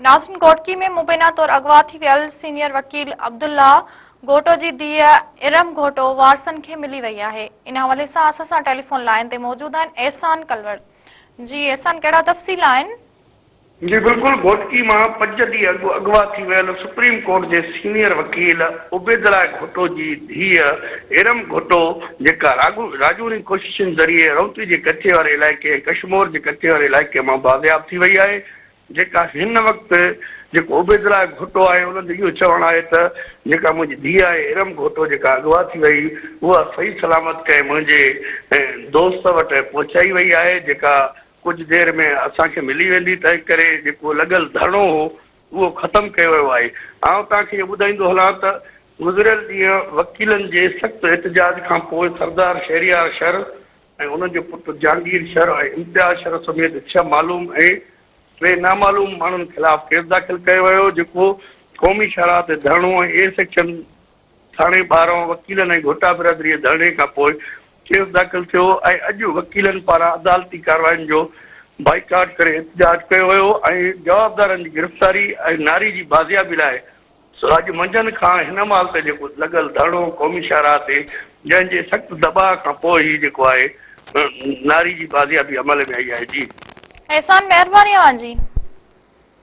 ناظرين گهوٽڪي ۾ مبينا طور اغوا ٿي ويل سينيئر وڪيل عبدالله گهوٽو جي ڌيء ارم گهوٽو وارثن کي ملي وئي آهي ان حوالي سان اسان سان ٽيليفون لائين تي موجود آهن احسان ڪلوڙ جي احسان ڪهڙا تفصيل آهن؟ جي بلڪل گهوٽڪي مان پنج ڏينهن اڳ اغوا ٿي ويل سپريم ڪورٽ جي سينيئر وڪيل عبيدالله گهوٽو جي ڌيء ارم گهوٽو جيڪا راڄوڻي ڪوششن ذريعي رونتي جي ڪچي واري علائقي ۽ ڪشمور جي ڪچي واري علائقي مان بازياب ٿي وئي آهي جيڪا هن وقت جيڪو عبيدالله گهوٽو آهي انهن جو اهو چوڻ آهي ته جيڪا منهنجي ڌيء آهي ارم گهوٽو جيڪا اغوا ٿي وئي اها صحيح سلامت ڪنهن منهنجي دوست وٽ پهچائي وئي آهي جيڪا ڪجهه دير ۾ اسان کي ملي ويندي تنهن ڪري جيڪو لڳل ڌرڻو هو اهو ختم ڪيو ويو آهي. آئون توهان کي اهو ٻڌائيندو هلان ته گذريل ڏينهن وڪيلن جي سخت احتجاج کان پوء سردار شهريار شر ۽ ان جو پٽ جهانگير شر ۽ امتياز شر سميت ڇهه معلوم ۽ ٽي نامعلوم ماڻهن خلاف ڪيس داخل ڪيو ويو جيڪو قومي شاهراهه تي ڌرڻو ۽ اي سيڪشن ٿاڻي ٻاهران وڪيلن ۽ گهوٽا برادري جي ڌرڻي کانپوء ڪيس داخل ٿيو ۽ اڄ وڪيلن پاران عدالتي ڪاررواين جو بائيڪاٽ ڪري احتجاج ڪيو ويو ۽ جوابدارن جي گرفتاري ۽ ناري جي بازيابي لاء اڄ منجهند کان هن مهل تائين جيڪو لڳل ڌرڻو قومي شاهراهه تي جنهن جي سخت دٻاء کانپوء هي جيڪو آهي ناري جي بازيابي عمل ۾ آئي آهي جي. احسان مهرباني اوهان جي.